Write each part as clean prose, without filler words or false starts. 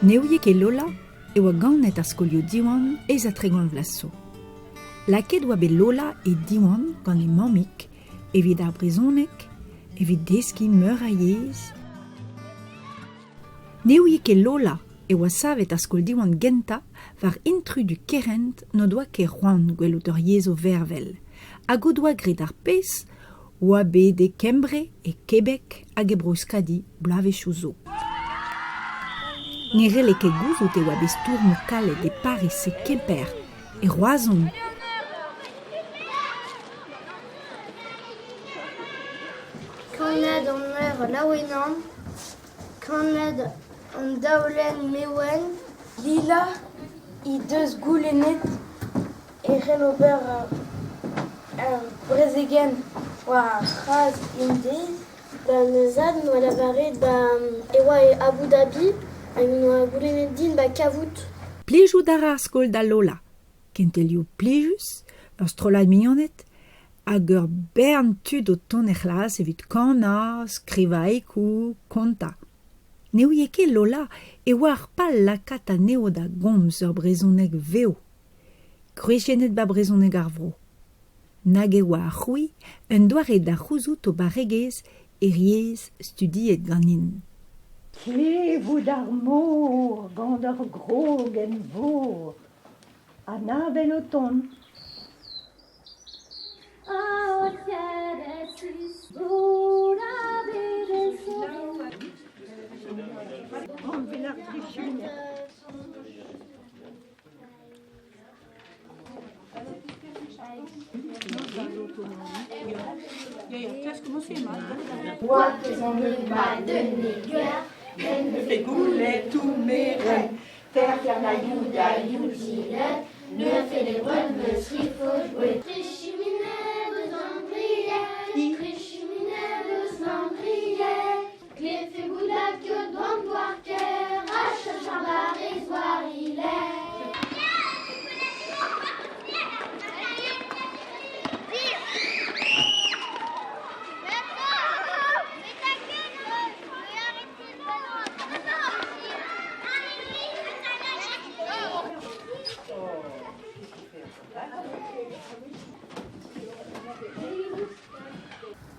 Ne ouie ket Lola e oa ganet ar skolioù Diwan eizh ha 30 vloaz zo. Lakaet oa bet Lola e Diwan gant he mammig evit ar brezhoneg, evit deskiñ meur a yezh. Ne ouie ket Lola e oa savet ar skol Diwan gentañ war intrudu kerent n'o doa ket c'hoant gwelout ur yezh o vervel hag o doa graet ar pezh oa bet e Kembre, e Kebek hag e Bro-Euskadi bloavezhioù zo. Ne c'helle ket gouzout e oa bet stourmoù kalet e Pariz, e Kemper, e Roazhon. Kannad an eur laouenan, kannad an daolenn Mewen. Lila he deus goulennet e c'hell ober ur brezegenn war ar c'hras Indez. Ba ma zad 'noa lavaret ba e oa e Abu Dhabi hag 'noa goulennet din ba kavout. Plijout a ra ar skol da Lola. Kentelioù plijus, ur strollad mignoned hag ur bern tud o tont er c'hlas evit kanañ, skrivañ haïku, kontañ. Ne ouie ket Lola e oa ar pal lakaat anezho da gomz ur brezhoneg vev. Gwriziennet 'ba brezhoneg ar vro. Nag e oa ar c'hrouiñ un doare da c'houzout o barregezh er yezh studiet ganin. Klevout ar mor gant ur grogenn-vor, an avel o tont.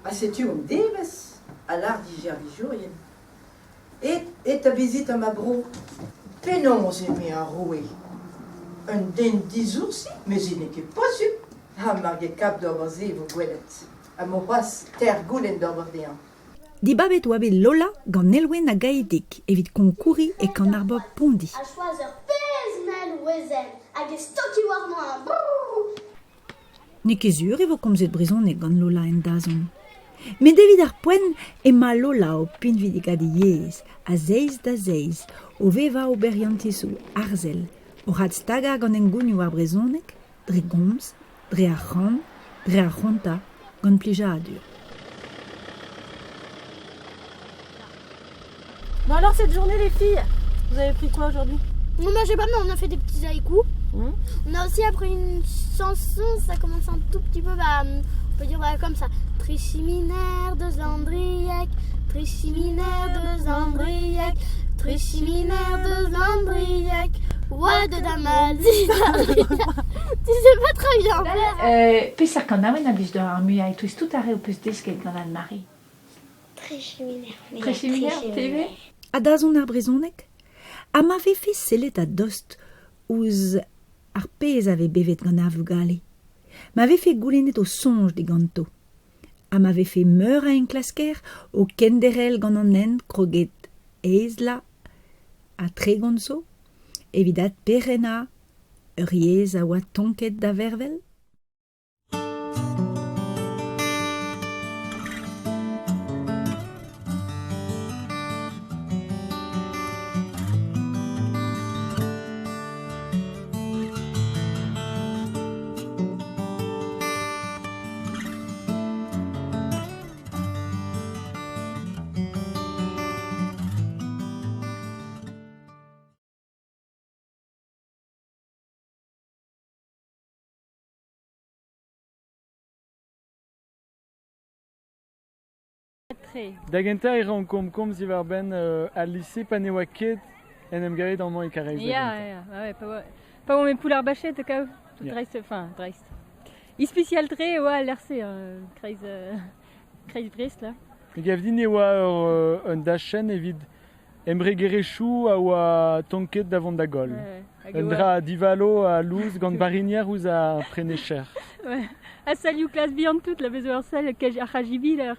Ha setu hon devezh, a lâr dijervijourien. Et a vizitañ ma bro. Penaos eme ar roue? Un den disoursi? Met se n'eo ket posupl. Ha mar get kap d'ober se e vo gwelet. Ha 'mo c'hoazh teir goulenn d'ober dezhañ. Dibabet oa bet Lola gant Nolwenn ha Gaedig evit konkouriñ e kan ar bobl Pondi. Ha choaz ur pezh mell wezenn hag e stokiñ warnañ. Brrr! N'eo ket sur e vo komzet brezhoneg gant Lola en dazont. Met evit ar poent emañ Lola o pinvidikaat he yezh, a zeiz da zeiz, o vevañ oberiantizoù arzel, oc'h adstagañ gant hengounioù ar brezhoneg, dre gomz, dre ar c'han, dre ar c'hontañ, gant plijadur. Bon alors cette journée les filles, vous avez pris quoi aujourd'hui? On mangeait pas mais on a fait des petits haïkus. On a aussi appris une chanson, ça commence un tout petit peu, bah, on peut dire bah, comme ça. Trichiminer de Zandriek, trichiminer de Zandriek, trichiminer de Zandriek, oa de Damazi. Tu sais pas très bien. Peseurt kanaouenn a blij deoc'h ar muiañ e-touez tout ar re ho peus desket gant Anne-Marie? Trichiminer. Trichiminer, TV? Ha dazont ar brezhoneg? Ha ma vefe sellet a-dost ouzh ar pezh a vez bevet gant ar vugale? Ma vefe goulennet o soñj diganto? Ha ma vefe meur a enklasker o kenderc'hel gant an hent kroget aes-la ha 30 zo evit adperc'hennañ ur yezh a oa tonket da vervel? Da gentañ e rankomp komz diwar-benn al lise pa ne oa ket En em gavet amañ e Karaez. Ya, ya, ouais, pa oa me poul ar bachet, kav, tout dreist, enfin, dreist. Ispicial tre e oa al lec'h-se, kreiz, kreiz Brest, là. Me gav din e oa ur un dachenn evit embregerezhioù a oa tonket da vont da goll. Un dra divalo ha lous gant barinier ouzh ar prenecher. Ouais. Ha salioù klas bihan tout, la vezo ur sal ar c'hajibi, ar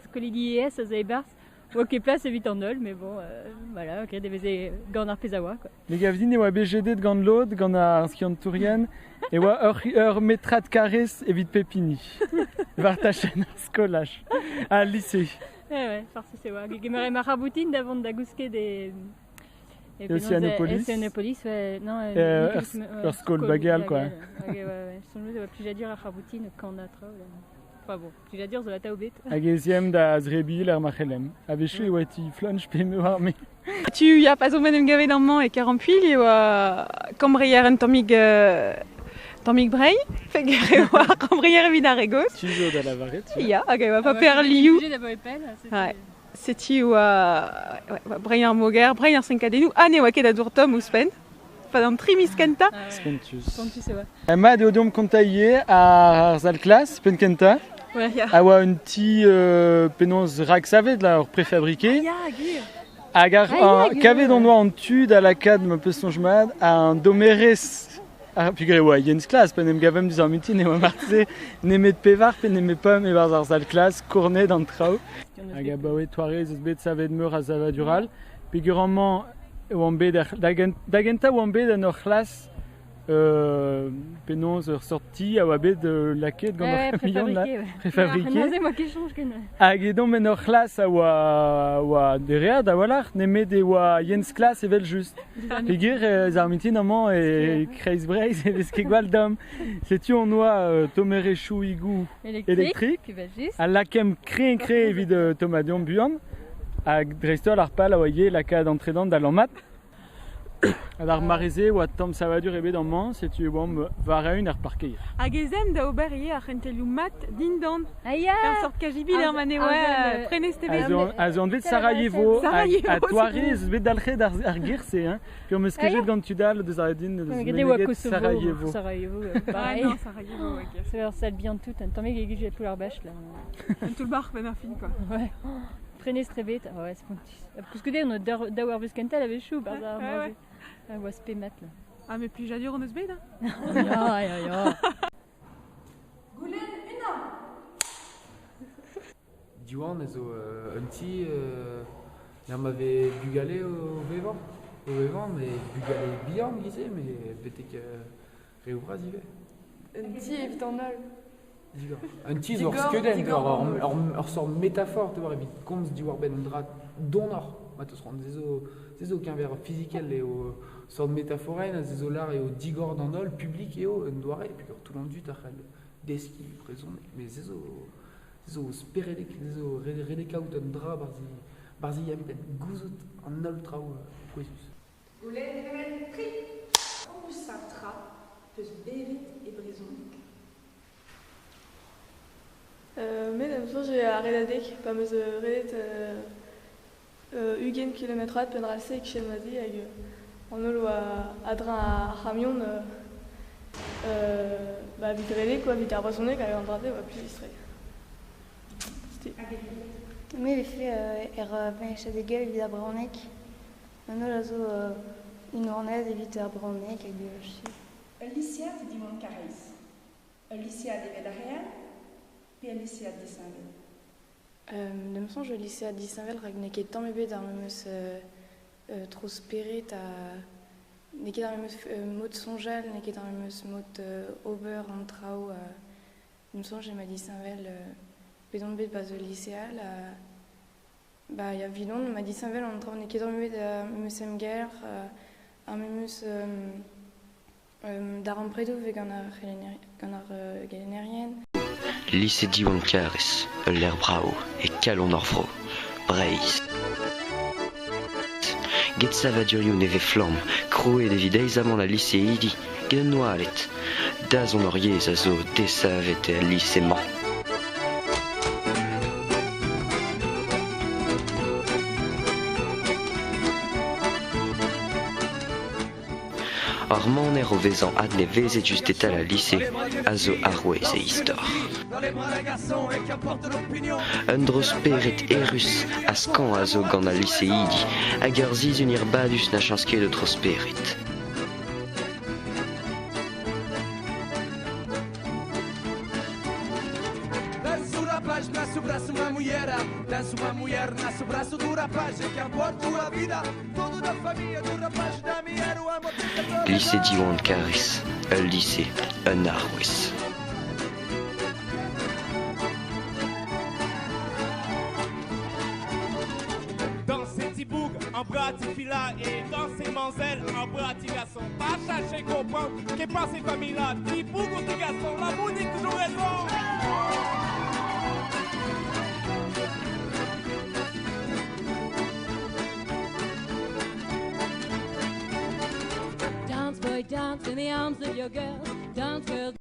skolidi ES a zo e-barzh. Oa ket plas evit an holl, mais bon, voilà, graet e veze gant ar pezh a oa, quoi. Me gav din e oa bet jedet gant lod, gant ar skiantourien, e oa ur metrad karrez evit pep hini. War tachenn ar skolaj, al lise. Ouais, farsus e oa. Gemer ma c'harboutin da vont da gousket e... Océanopolis. Océanopolis, ouais. Non, ur skol bageal, quoi. Ouais, ouais. Soñj e oa plijadur ar c'harboutin kannañ traoù, là. Enfin bon, plijadur zo atav bet. Hag ez eemp da zrebiñ ar ma c'hellem. A-wechoù e oa ti flunch pe me oar me. Tu ya pa zo en em gavet amañ e Kerampuilh e oa kambreier un tammig tammig brein, peger e oa kambreier evit ar re gozh. Tu zo da lavaret. Ya, hag e oa paper liou. Ouais. Setu oa brein ar moger, brein ar senkadennoù, ha ne oa ket a dour tomm ouzhpenn. Pad an tri miz kentañ. Spontus. Spontus e oa. Mat eo deomp kontañ ivez ar sal klas, penn kentañ. Ouais, ya. A oa un ti penaos raksavet là, ur préfabriqué. Ya, gwir. Hag ar, kavet on oa an tu da lakaat ma peus soñj mat un domerez peogwir e oa yen klas, pa en em gavemp diouzh ar mintin e oa marteze nemet pevar pe nemet pemp e-barzh ar sal klas, kournet an traoù. Hag abaoe toare ez eus bet savet meur a savadur all. Peogwir amañ e oamp bet da gentañ oamp bet en ur c'hlas penaos ur seurt ti a oa bet lakaet gant ur c'hamion là, préfabriqué. Hag edomp en ur c'hlas a oa dereat a-walc'h, nemet e oa yen klas evel-just. Peogwir ez ar mintin amañ e kreiz Breizh e vez ket gwall domm. Setu on oa tommerezhioù elektrik a lakaemp kreñv-kreñv evit tommañ deomp buan. Hag dreist-holl ar pal a oa ivez lakaat an tredan da lammat. Hag ar mare-se e oa tamm savadur ebet amañ, setu e oamp war-eeun er parkeier. Hag ez aemp da ober ivez ar c'hentelioù mat dindan. Ah ya! Ur seurt kajibil er ma ne oa prenestr ebet. A zo anvet Sarajevo. Hag toare ez eus bet dalc'het ar ger-se. Hein. Puis on meus kejet gant tud all deus ar din deus meneget Sarajevo. Sarajevo, pareil. Ah non, Sarajevo, ok. C'est ur sal bien tout, un tammig e gije poull ar bach là. Un toull-bac'h benn ar fin quoi. Ouais. Prenestr ebet, ouais, spontus. Koulskoude on a daou eurvezh kentañ a-wechoù barzh ar ouais. Oa spemat là. Ah mais plijadur on eus bet hein. Ya, ya, ya. Goulenn unan. Diwan ez zo un ti lec'h ma vez bugale o vevañ, mais bugale bihan giz-se, mais betek reoù bras ivez. Un ti evit an holl. Digor. Un ti zo ur skeudenn, ur sort métaphore tu vois, evit komz diwar-benn un dra donoc'h. Ma teus c'hoant se zo keñver fizikel eo sort métaphorenn ha se zo lar eo digor d'an holl, publik eo un doare, puis tout an dud a c'hell deskiñ brezhoneg, mais se zo speredek, se zo ret kaout un dra barzh e empenn, gouzout an holl traoù pouezus. Goulenn evel tri. Fromusañ tra peus bevet e brezhoneg. Me d'am soñj eo ar redadeg, pa 'm eus redet 20 kilometrad penn-ral-se e-kichen ma zi hag an holl oa a-dreñv ar c'hamion ba evit redek quoi, evit ar brezhoneg hag an dra-se oa plijus-tre. C'était. Me vefe er veñchadegel evit ar brezhoneg. An holl a zo unanet evit ar brezhoneg hag je sais. Ul lisead Diwan Karaez. Ul lisead evel ar re all pe ul lisead disheñvel? D'am soñj ul lisead disheñvel rak n'eo ket tamm ebet ar memes tro-spered ha n'eo ket ar memes mod soñjal, n'eo ket ar memes mod ober an traoù. D'am soñj emañ disheñvel bet on bet 'barzh ul lise all ha ba ya 'vidon emañ disheñvel an traoù, n'eo ket tamm ebet ar memes emgaer, ar memes darempredoù 'vez gant ar gelennerien. Lise Diwan Karaez, ul lec'h brav e kalon hor vro, Breizh. Get savadurioù nevez-flamm, krouet evit aezamant al liseidi, get an oaled. Dazont hor yezh a zo desavet el lise-mañ. Ar maner o vezañ adnevezet just e-tal al lise a zo arouez e istor. Un dro-spered herrus ha skañv a zo gant al liseidi hag ur sizhun hirbadus na chañs ket o tro-spered. Lise Diwan Karaez, ul lise, un arouez. Dance, boy, dance in the arms of your girl. Dance, girl.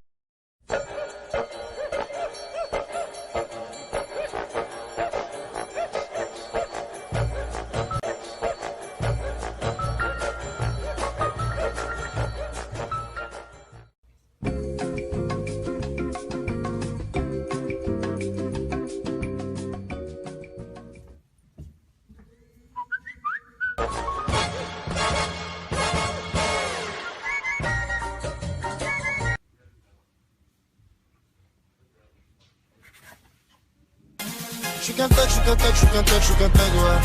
J'suis qu'un thug, j'suis qu'un thug, j'suis qu'un thug, j'suis qu'un thug, ouais.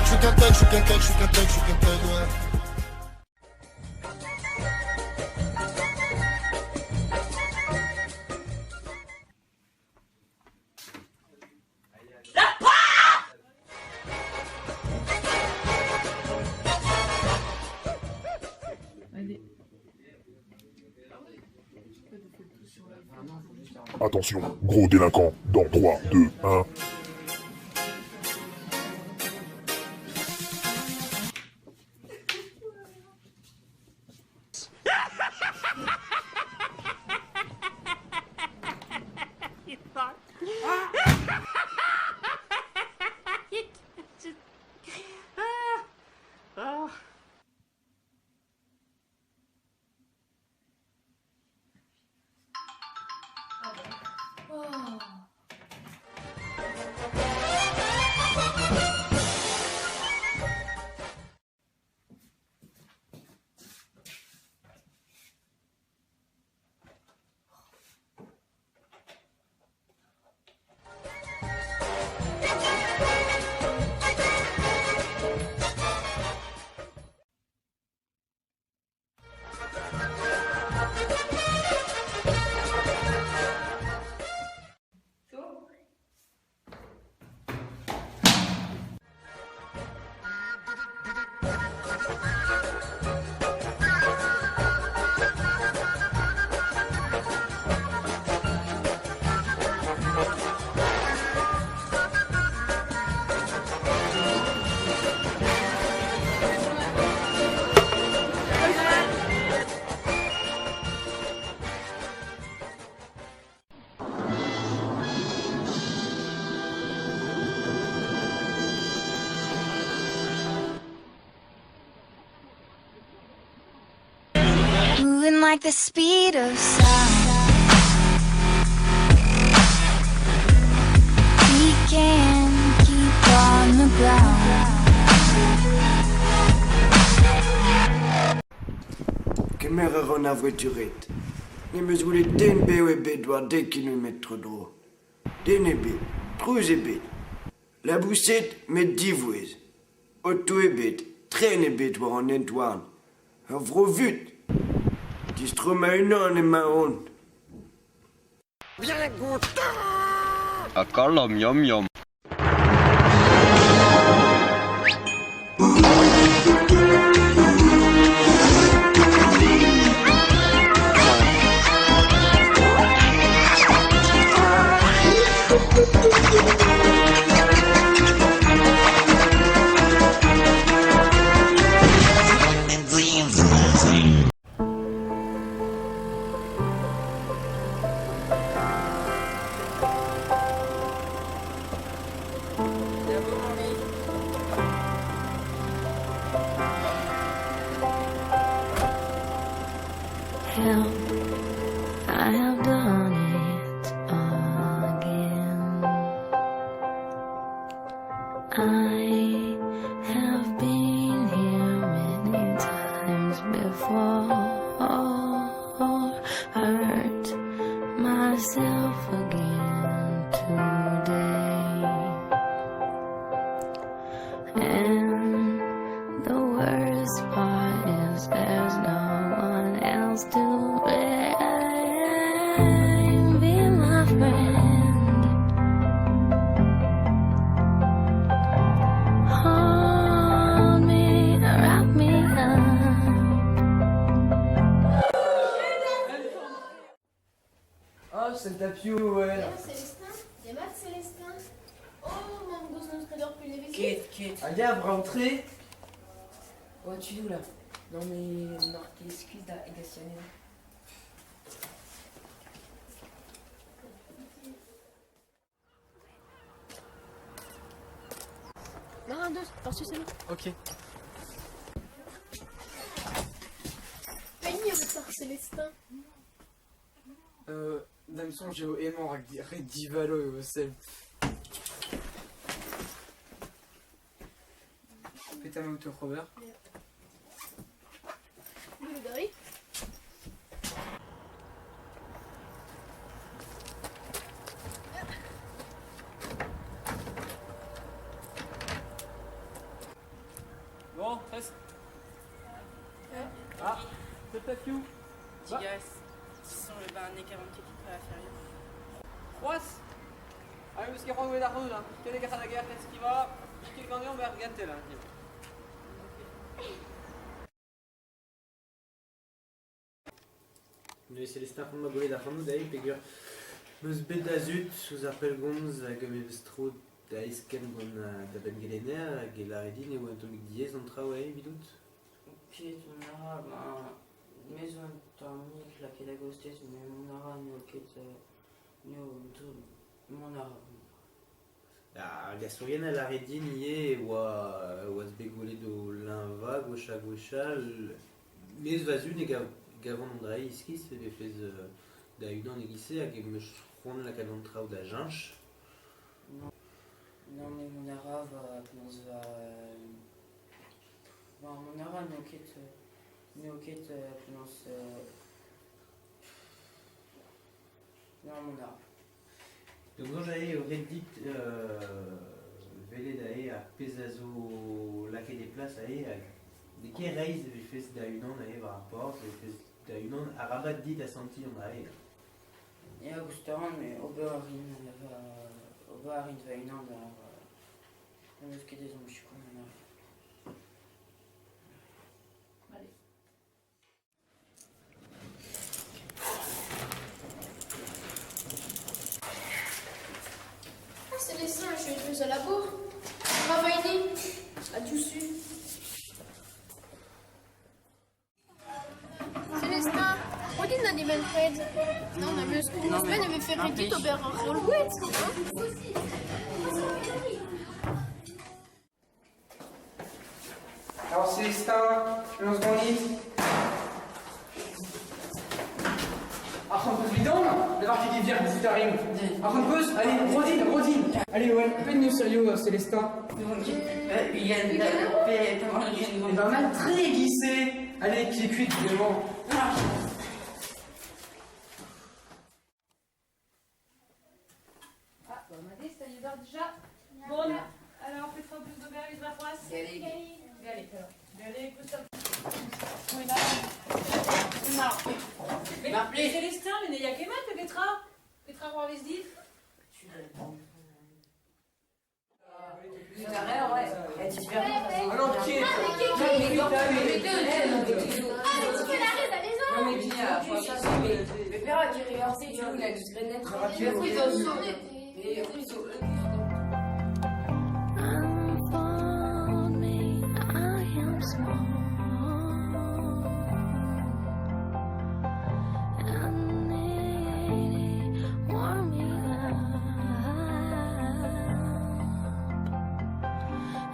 J'suis qu'un thug, j'suis qu'un thug, j'suis qu'un thug, j'suis qu'un thug, ouais. Attention, gros délinquant, dans 3, 2, 1. Moving like the speed of sound. We can keep on the ground. Kemer a ran ar voetured. N'em eus gwelet den bev ebet war dek kilometr tro-dro. Den ebet, trouz ebet. Laboused met divouezh. Oto ebet, tren ebet war an hent-houarn. Ur vro vut! Distro ma-unan emaon. Bien content Akalam yam yam. sell 'ta piv o welet. Emañ Célestin Demat Célestin Oh, mamm-gozh n'eus ket ur pell nevez. Ket, ket. Ha ya, brav-tre. Oh, tu là. Non mais n'oc'h ket skuizh da hegasiñ anezhañ. Non, deux, parce c'est bon. Ok. Pegn eo ar Célestin. Euh, da'm soñj eo hemañ rak re divalo eo sell. Petra emaout oc'h ober? Bon, reste. Ah, c'est ta piou. Digas, sont le barné 44 qui va faire. C'hoazh Ah, eus ket c'hoant ar roud, hein. Ken e da ger skivañ, ket ganeomp er gentel. Hein. Neuze Célestin c'hoant 'ma gwelet ac'hanout aze peogwir 'm eus bet da zud ouzh ar pellgomz hag me 'vez tro da eskemm gant da benngelenner hag e lâre din e oa un tammig diaes an traoù aze evidout. Ket mont a ra, ben, me zo un tammig lakaet a-gostez met mont a ra n'eo ket n'eo mont a ra. Ar gasourien a lâre din ivez e oa oas bet gwelet o leñvañ gwech-ha-gwech all. Mez va zud ne gavan an dra iskis e vefes da-unan e-giz-se hag em eus c'hoant lakaat an traoù da cheñch. Non, non mais mont a ra va penaos va Bon, mont a ra n'eo ket n'eo ket penaos non mont a ra. Donc soñj eo ret dit welet aze ar pezh a zo lakaet e plas aze hag n'eo ket reizh e vefes da-unan aze war ar porzh, e vefes da-unan arabat dit asantiñ an dra-se. Ya, gouzout a ran, met ober a rin va ober a rin va-unan war n'em eus ket ezhomm sikour ma mare. Ah, Célestin, je suis eus a labour. Ma va hini, ha diouzhtu. Célestin, ro din da dibenn-pred. Non, na meus ouzhpenn e vefe ret dit ober ur roll-boued, hein? Alors Célestin, penaos ganit Ar c'hant bidon D'avoir qui dit dire t'arrive. Ar c'hant peus Allez, Rodine, Rodine Allez, ouais, peine sérieux, Célestin. Eh ben, mal très glissé. Allez, pied cuit, évidemment. Ah, bon, on a dit, ça y est déjà. Bon, alors, faites en plus d'ober, les c'hoazh Galleg. Galleg, alors. Galleg, Mais Célestin, mais ne y a ket mat, petra Petra c'hoarvez dit Alors, qui est Unfold me, I am small. And needy, warm me up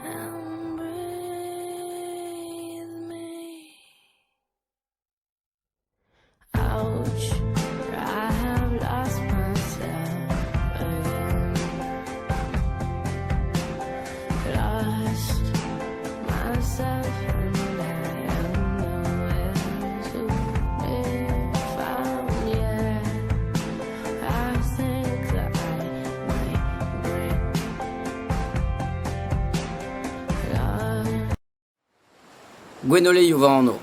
and breathe me. Ouch, I have lost myself again. Lost myself and I am nowhere to be found. Yeah, I think that I might break. Lost. Gwenole eo va anv.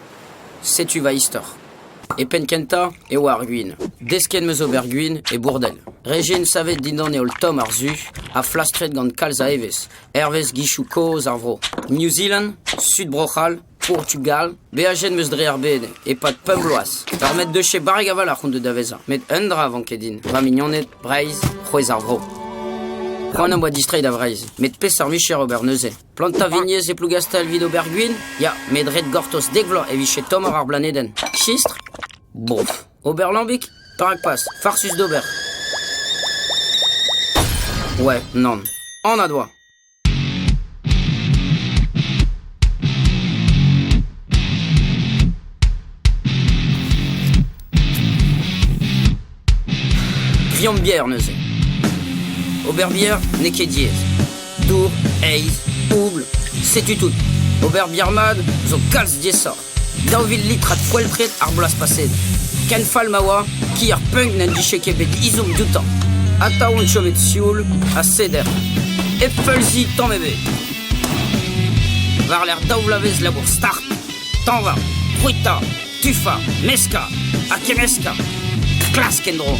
Setu va istor. E penn-kentañ e oa ar gwin. Desket 'm eus ober gwin e Bourdel. Rejin savet dindan heol tomm ar su ha flastret gant kalz a evezh, hervez gizioù kozh ar vro. New Zealand, Sud Bro-C'hall, Portugal, beajet 'm eus dre ar bed e-pad pemp bloaz. Ur met deus ket barrek a-walc'h on deuet da vezañ. Met un dra 'vanke din, va mignoned, Breizh, c'hwezh ar vro. C'hoant am boa distreiñ da Vreizh, met peseurt micher ober neuze? Plantañ vignez e Plougastell evit ober gwin? Ya, met ret gortoz dek vloaz e vije tommoc'h ar blanedenn. Chistr? Bof. Ober lambig? Perak pas, farsus d'ober. Ouais, nann. Anat oa. Griomp bier neuze. Ober bier n'eo ket diaes. Dour, heiz, oubl, setu tout. Ober bier mat zo kalz diaesoc'h. 2000 litrad foeltret ar bloaz paseet. Ken fall ma oa, ki ar punk n'en dije ket bet ezhomm dioutañ. Atav on chomet sioul ha seder. Hep feulziñ tamm ebet. War-lerc'h daou vloavezh labour start, tañva, c'hwitañ, tufañ, meskañ ha kemmeskañ. Klask en-dro.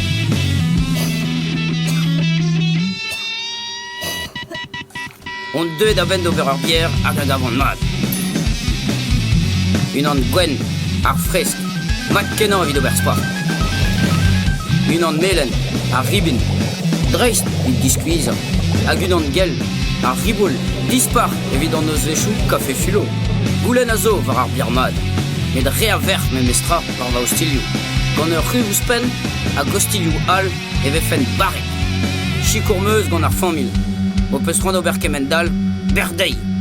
On deuet a-benn d'ober ur bier hag a gavan mat. Unan gwenn, ar fresk, mat-kenañ evit ober sport. Unan melen, ar ribin, dreist evit diskuizhañ. Hag unan gell, ar riboul, dispar evit an nozvezhioù kafe filo. Goulenn a zo war ar bier mat, met re a vec'h memestra war va ostilhoù. Gant ur c'hu ouzhpenn hag ostilhoù all e vefen barrek. Sikour 'm eus gant ar familh. Ho peus c'hoant ober kemend-all, bec'h dezhi!